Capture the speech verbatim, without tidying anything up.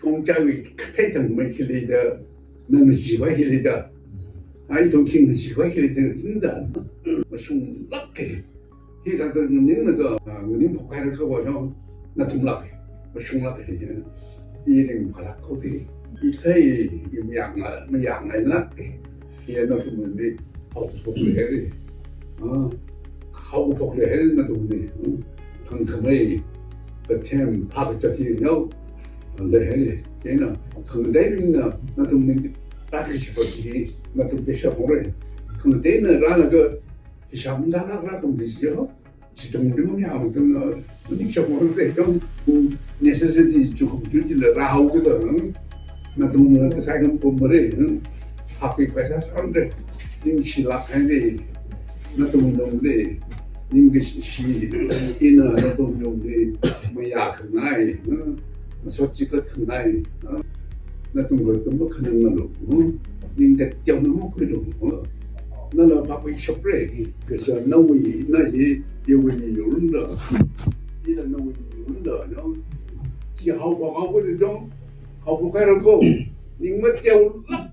Khongchaiwui kathei thangmei khi leida, nana jiva khi leida. Ai thong khing jiva khi leida, zinda. Mashunglāka. Hithāda nganinglaga, ah, nganing phokhaira kha va no, nathumlāk, mashunglāk hi. I ringphālāk kho de. I thei, i mayāngai, mayāngailāka. Hi nathumli haokaphok leihaira. Ah, haokaphok leihaira nathumli. Hmm. Khangkhamei, kathem, phākazat hi no, leihaira. Chieina, khangatei ringna, nathumli, rākashapra hi, nathum teishapra. Khangateina rālaga, hisam zālāk rākam de jiyo. Chithang rimang ya, mathang, uh, ningshapra de, kang, mm, necessity chukum chuchila rāhaokada, mm, nathumna kasā khampam mara, mm, happy paisa sāra, ningshilāk haira, nathum lungli, ningkashi, ina nathum lungli, mayākhangai, mm, masot chigatkhangai, uh, nathum kha tum makhanang malu, mm, ning kateonao makhuilu, mm, nala phākhuishapra, kasā nawui, na hi, iwui miyurna, ina nawui miyurna, no? Chi haophok haophok de dong, haophok haira kho, ning mateolāk